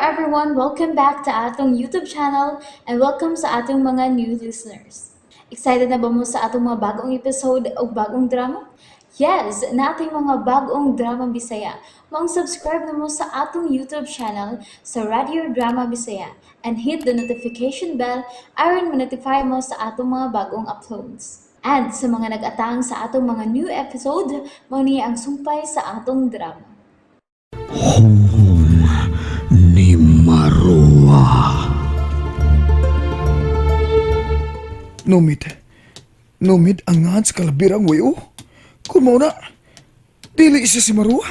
Everyone! Welcome back to atong YouTube channel and welcome sa atong mga new listeners. Excited na ba mo sa atong mga bagong episode o bagong drama? Yes! Naa tay mga bagong drama Bisaya. Maong subscribe na mo sa atong YouTube channel sa Radio Drama Bisaya and hit the notification bell aron ma-notify mo sa atong mga bagong uploads. And sa mga nag-atang sa atong mga new episode, mao ni ang sumpay sa atong drama. Humhum ni Marua. Numid. Numid ang ngan sa kalabirang wayo. Kung mao na, dili siya si Marua.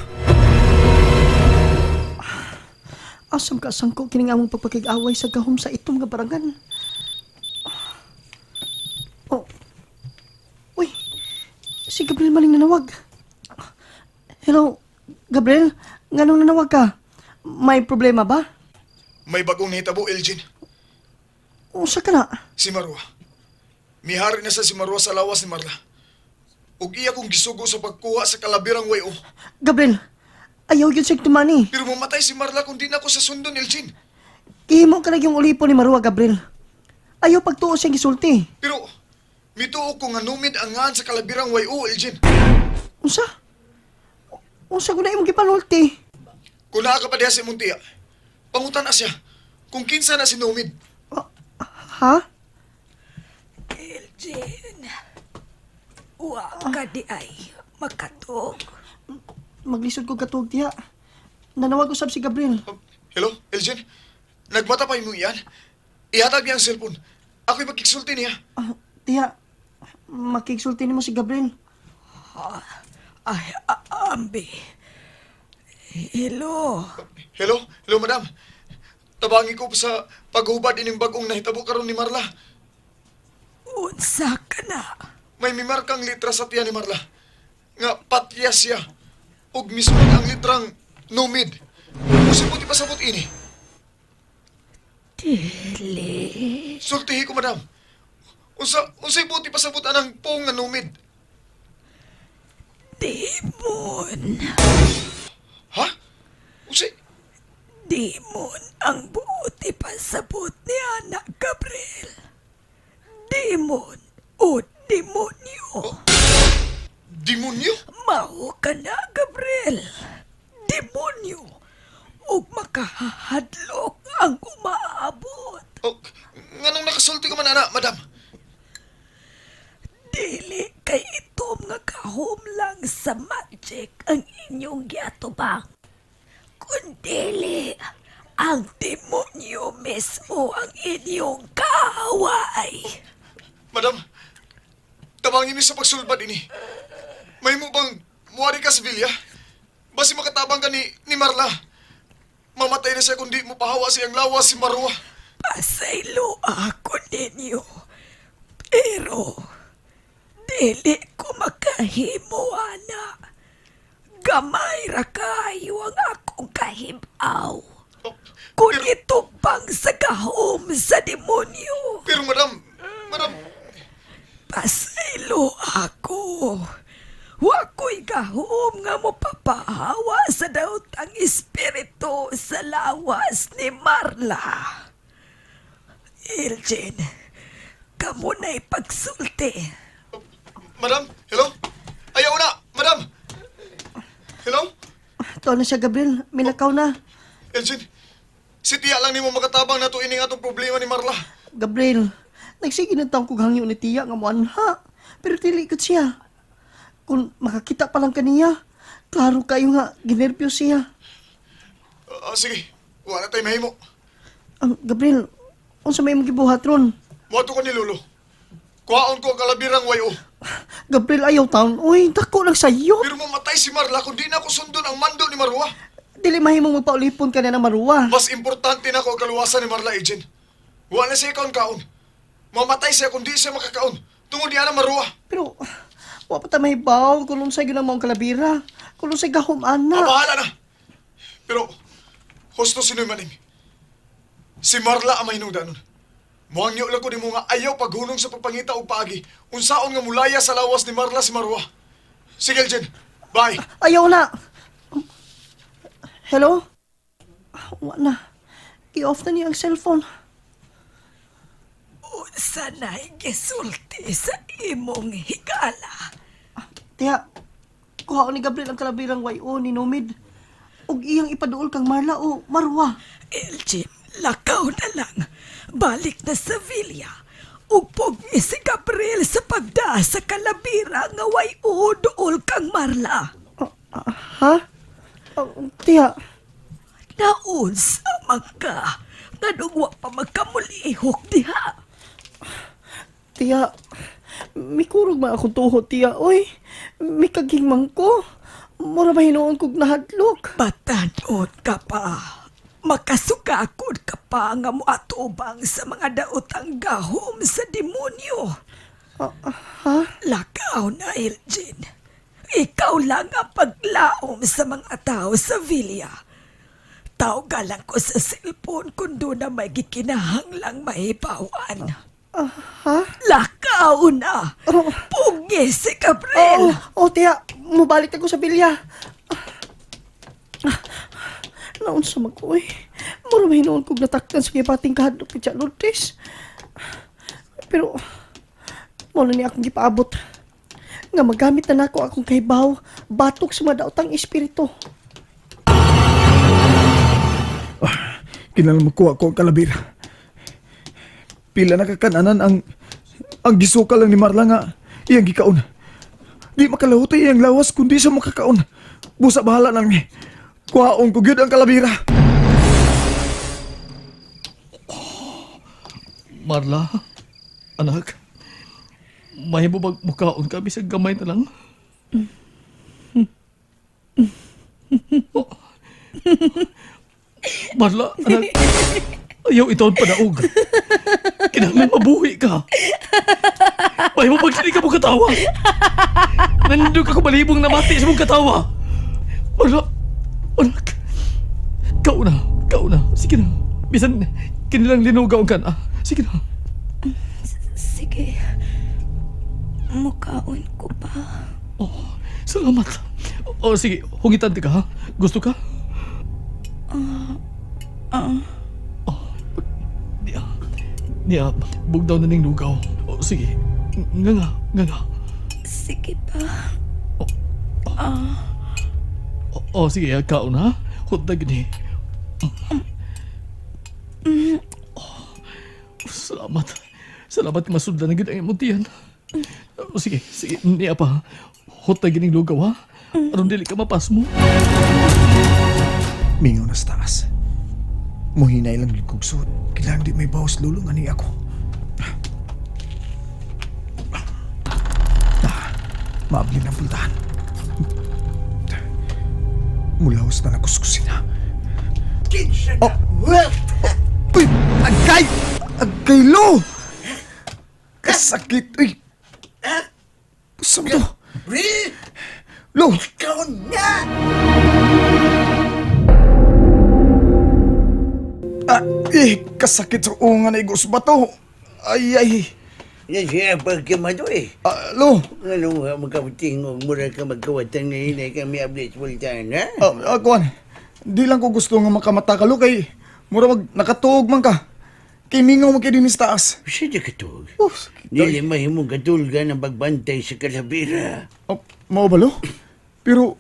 Asam ka sangko kining among pagpakig-away sa gahom sa itom nga barangan. Oh. Uy. Si Gabriel maling nanawag. Hello, Gabriel. Nganong nanawag ka? May problema ba? May bagong nahitabo, Elgin. Usa ka na. Si Marua. Mihari na sa si Marua sa lawas ni Marla. Ug iya kong gisugo sa pagkuha sa kalabirang wayo. Gabriel, ayaw yun siyang tumani. Pero mamatay si Marla kung di na ako sa sundon, Elgin. Gihimo ka na yung ulipo ni Marua, Gabriel. Ayaw pagtuo siyang gisulti. Pero mituo ko nga numid ang ngan sa kalabirang wayo, Elgin. Unsa? Unsa ko na imong gipanulti? Kung naa ka pa diha sa imong tiya, pangutan na siya kung kinsa na si Numid. Oh, ha? Elgin, wa ka di ay makatog. Maglisod ko katuog diha. Nanawag usab si Gabriel. Oh, hello, Elgin? Nagmata pa imong iyan? Ihatag niya ang cellphone. Ako'y magkiksulti niya. Ah, tiya, makigsulti nimo si Gabriel. Ay, ambi. Hello. Hello? Hello, madam. Tabangi ko sa paghubad ining bagong nahitabo karon ni Marla. Unsa ka na? May mimarkang litra sa tiyan ni Marla. Nga patya siya. Ug mismo ang litrang numid. Usipot ipasabot ini. Dili. Sultihi ko, madam. Unsay buti pasabot anang pong nga numid? Demon. Ha? Unsay? Demon ang buot ipasabot ni Anak Gabriel. Demon o demonyo. Demonyo? Mao ka na, Gabriel. Demonyo. Ug makahadlok ang umaabot. Oh, nganong nakasulti ka man ana, madam? Dili kay itom nga kahom lang sa magic ang inyong giatubang. Kundili, ang demonyo mismo ang inyong kaaway. Madam, tabangin mi sa pagsulbad ini. May mo bang muari ka sa villa? Basi makatabang ka ni Marla. Mamatay na siya kung di mo pahawa siyang lawas si Marwa. Pasaylo ako ninyo. Pero, dili ko makahimo, ana. Gamay ra kayo ang akong kahibaw. Oh, Kung pero, itupang sa gahom sa demonyo. pero madam, madam, Pasaylo ako. Wa ko'y gahom nga mopapahawa sa daotang espiritu sa lawas ni Marla. Elgin, kamo na'y pagsulti. Madam, hello? Ayaw na, madam! Hello? Tuo na siya, Gabriel. Milakaw na. Elgin, si tiya lang nimo makatabang nato ining atong problema ni Marla. Gabriel, nagsige na taong kog hangyo ni tiya nga moanha. Pero dili gud siya. Kung makakita pa lang kaniya, klaro kayo nga, ginerbyos siya. Ah, sige, wala tayo mahimo. Gabriel, unsa may imong gibuhat ron? Moadto ko ni Lolo. Kuhaon ko ang kalabirang wayo. Gabriel, ayaw taon. Uy, dako lang sayo. Pero mamatay si Marla kung di na ako sundon ang mando ni Marwa. Dili mahimong magpaulipon ka na ng maruwa. Mas importante na ako ang kaluwasan ni Marla, Agent. Wala na siya kaon-kaon. Mamatay siya kung di siya makakaon. Tungod niya na Marwa. Pero, wa pa ta mahibaw kung unsay gyud ang maong kalabira. Kung unsay gahom ana. Ah, bahala na. Pero, husto sino'y maning. Si Marla ang mahinungdanon. Muhangyo lang ko nimo nga ayaw paghunong sa pagpangita og paagi. Unsaon nga mulaya sa lawas ni Marla si Marwa. Sige, Elgin. Bye. Ayaw na. Hello? Wa na. Gi-off na niya ang cellphone. Unsa na'y gisulti sa imong higala? Tiya, kuha ni Gabriel ang kalabirang YO ni Nomid. Ug iyang ipaduol kang Marla o Marwa. Elgin, lakaw na lang. Balik na sa villa. Ug ni si Gabriel sa pagdaa sa kalabira nga way duol kang Marla. Ah, ha? Ah, tiya, Naunsa man ka, nganong wa pa magkamulihok diha. tiya, mikurog man akong tuhod, tiya. Oy, mikaging man ko. Mura ba hinuon kog nahadlok? Batanon ka pa. Makasugakod ka pa nga moatubang sa mga daotang gahom sa demonyo. Ah, ah, ha? Lakaw na, Elgin. Ikaw lang ang paglaom sa mga tao sa villa. Tawag lang ko sa cellphone kung doon na may gikinahanglang mahibawan. Ah, ha? Lakaw na! Oh. Pugi si Gabriel! Oh, oh, tiya, mubalik ako sa bilya. Ah, naunsa man ko, oy. Mura ba hinuon kog natakdan sa gipating kahadlok ni Tia Lourdes. Pero, mao na ni akong gipaabot. Nga magamit na nako akong kahibaw, batok sa mga daotang espiritu. Kinahanglan makuha ko ang kalabira. Pila na kakananan ang gisuka lang ni Marla nga iyang gikaon. Di makalahutay iyang lawas kundi siya makakaon. Busa bahala nang ni. Kuhaon ko gyud ang kalabira. Marla, anak, mahimo bag mukaon ka bisag gamay na lang? Oh. Marla, anak, ayaw itaon panaog. Kinahanglan mabuhi ka. Mahimo bag dili ka mo katawa. Nandun ka kumalibong namati sa mong katawa. Marla, anak, kau na, kau na. Sige na. Bisan kinilang linugaw ka na. Sige na. Sige. Mukaon ko pa. Oh, salamat. Oh, sige, hungitan ka ha? Gusto ka? Ah. Oh, niya. Niya, bugdaw na ning lugaw. Oh, sige. Nga nga, nga nga. Sige pa. Oh, oh sige, kaon ha? Hutdag ni. Oh, salamat. Salamat masudlan na gid ang imong tiyan. Oh, sige, sige, niya pa. Hutdag gining lugaw ha? Aron dili ka mapasmo. Mingaw na sa taas. Muhinay lang gyud kog suot. Kailangan di may bawas lulo nga ni ako. Ah, maabli ng pultahan. Mulaos na nakuskusin ha. Oh! Uy! Agay! Agay lo! Kasakit! Uy! Pusa mo to! Lo! Ah, eh, kasakit sa unga na igos bato. Ay, ay. Yan siya pagkamado eh. Ah, lo, Ano nga magkabuting mura ka magkawatan ngayon ay kami update pultan, ha? ah, ah, kuwan. Di lang ko gusto nga makamata ka, lo, kay mura mag nakatuog man ka. Kay mingaw man kay dinis taas. Siya di katug. Oh, sakit. Dili mahimong katulga ng pagbantay sa kalabira. Oh, mao ba, lo? Pero,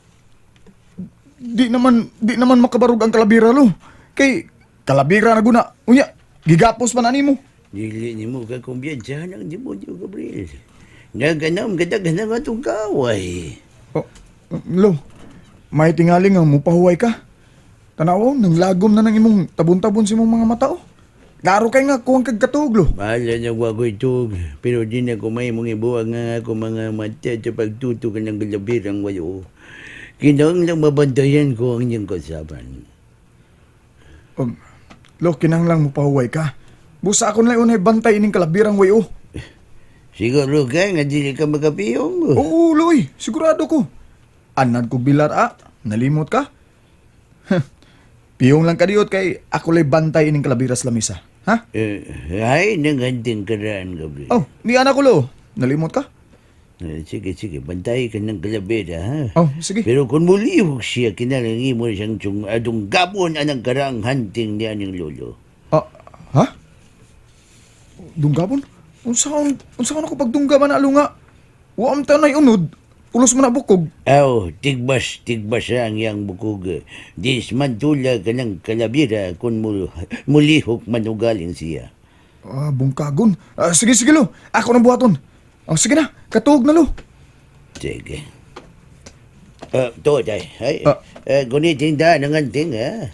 di naman makabarog ang kalabira, lo. Kay, kalabira na guna. Unya, gigapos pa na nimo. Dili ni mo kakumbiyansahan ang demonyo, Gabriel. Naganam kadaghan ang atong kaway. Oh, lo, may tingali nga mupahuway ka. Tanaw, nang lagom na ng imong tabon-tabon sa imong mga mata, oh. Klaro kay nga kuwang kag katuog, lo. Bahala na wa ko'y tug, pero di na ko may mong ibuwag nga ako mga mata sa pagtuto ka ng kalabirang wayo. Kinahanglang mabantayan ko ang iyong kasaban. Lo, kinahanglang mupahuway ka. Busa ako na unay bantay ining kalabirang wayo. Siguro ka nga dili ka makapiyong. Oo, Loy, sigurado ko. Anad kog bilar, ah. Nalimot ka? Piyong lang kadiyot kay ako lay bantay ining kalabiras lamisa. Ha? Eh, ay, nanganding karaan, Gabriel. Oh, ni anak ko lo. Nalimot ka? Eh, sige, sige, bantay ka ng kalabera, ha? Oh, sige. Pero kung mulihok siya, kinalangi mo siyang tsung adong gabon anang karaang hunting niya ng lolo. Ah, ha? Dunggabon? Unsaon unsaon ako pagdungga man alunga? Wa am tanay unod, pulos man na bukog. Aw, tigbas, tigbas ang iyang bukog. Dismantula ka ng kalabira kung mulihok manugaling siya. Ah, bungkagon. Ah, sige, sige lo. Ako nang buhaton. Ah, sige na, katuog na lo. Sige. Ah, to, day. Ay, Ah. eh, gunitin daan ang anting, ha?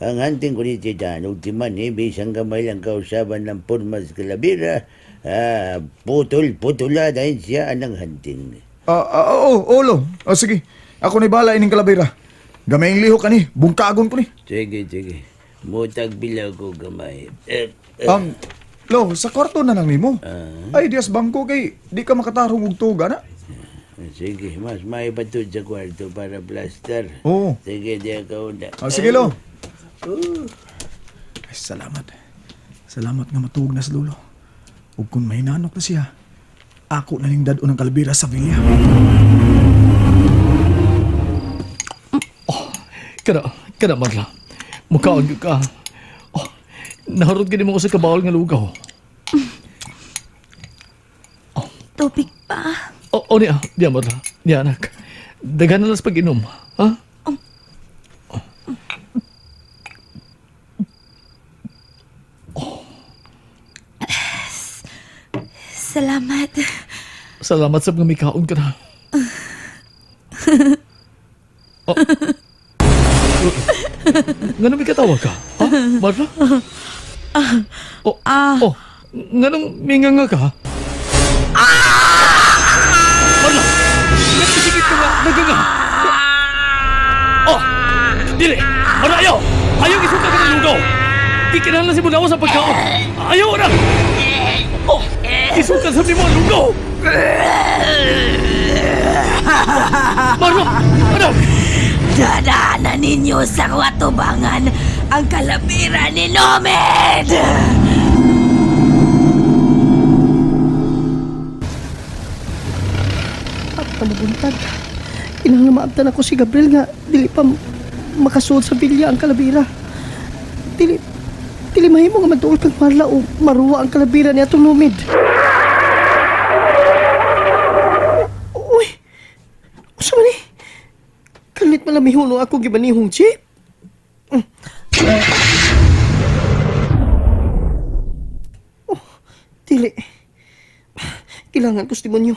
Ang anting gunitin daan. Ultiman, eh, bisang kamay lang kausaban ng formas kalabira. Ah, putol, putula dahil siya ang hunting. Ah, ah, oo, oo, lo. Ah, sige. Ako na bahala ining kalabira. Gamayng lihok ani, bungkagon ko ni. Sige, sige. Mutag bilaw ko gamay. Eh, eh, Lo, sa kwarto na lang nimo. Ay, dias bangko kay di ka makatarong og tuga na. Sige, mas may patod sa kwarto para plaster. Oo. Sige, di ako na. Ah, sige, lo. Ay, salamat. Salamat nga matuog na sa lulo. Ug kung mahinanok na siya, ako na ning dad-on ang kalabira sa villa. Kana, kana Marla. Mukaon gyud ka. Oh, naharot gid mo ko sa kabaol nga lugaw. Tubig pa. Oh, oh niya, niya Marla. Niya anak. Daghan na lang sa pag-inom. Ha? Salamat. Salamat sa mga mikaon ka na. Oh. Nganong may katawa ka? Ha? Marla? Oh, oh, nganong minganga ka? Marla! Nganong sikit ka nga? Naganga! Oh! Dili! Marla, ayaw! Ayaw isuka ka ng lugaw! Di kinahanglan si Bunawa sa pagkaon! Ayaw na! Oh! Isuka sa mo ang lugaw! Marla! Anak! Dadaanan ninyo sa kawatubangan ang kalabira ni Nomad! At panubuntag. Kinahanglan maabtan ako si Gabriel nga dili pa makasuod sa bilya ang kalabira. Dili dili mahimo nga maduol kang Marla o maruwa ang kalabira ni atong lumid. Uy! Usa man ni? Kalit man lamihunong ako gibanihong jeep. Oh, dili. Kailangan ko sa demonyo.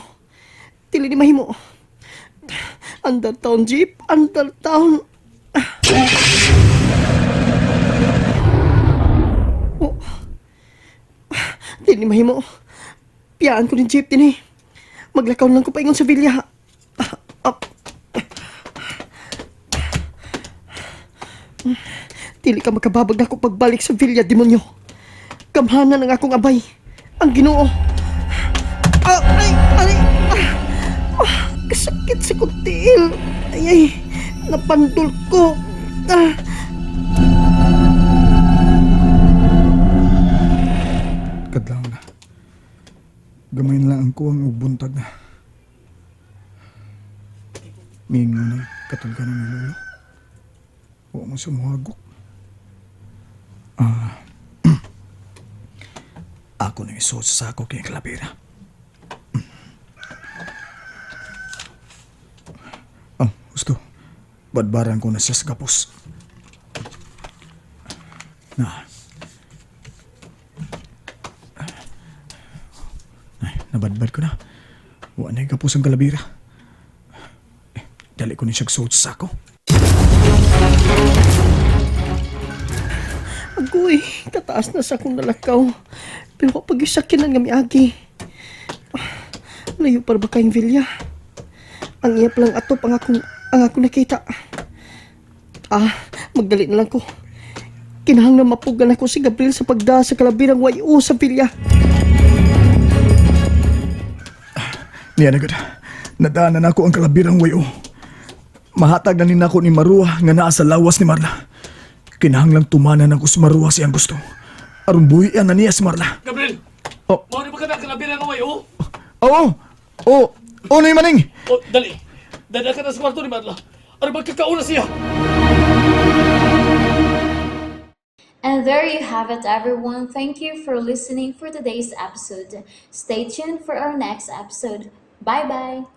Dili ni mahimo. Undertown jeep, undertown. Oh. Dili ni mahimo. Piyaan ko ni jeep din eh. Maglakaw lang ko paingon sa villa. Ah, ah. Dili ka makababag na ako pagbalik sa villa, demonyo. Gamhanan ang akong abay. Ang Ginoo. Ah, ay, ay, ah. Ah, kasakit sa kuntil. Ay, ay, napandol ko. Ah. Kadlaw na. Gamay na lang ang kuwang og buntag na. Mingo na katulga na ni Lolo. Huwag mo siya muhagok. Ah. Ako nang isuot sa sako kay kalabira. Oh, gusto. Badbaran ko na siya sa gapos. Na. Ay, nabadbad ko na. Wa na yung kapos ang kalabira. Eh, dali ko ni siya suot sa sako. Agoy, kataas na sa akong nalakaw. Pero kapag isakyanan nga miagi. Ah, layo para ba kayong vilya? Ang iya palang atop ang akong nakita. Ah, magdali na lang ko. Kinahanglan mapugan ako si Gabriel sa pagda sa kalabirang wayo sa vilya. Niya na gud. Nadaanan ako ang kalabirang wayo. Mahatag na ni nako ni Marua nga naa sa lawas ni Marla. Kinahanglang tumanan ako si Marua siyang gusto. Aron buhian na niya si Marla. Gabriel! Oh. Mao ni ba ka na kalabira nga wayo? Oo! Oo! Unoy, maning! Oh, dali. Dali ka na sa kwarto ni Marla. Ano magkakauna siya? And there you have it, everyone. Thank you for listening for today's episode. Stay tuned for our next episode. Bye bye.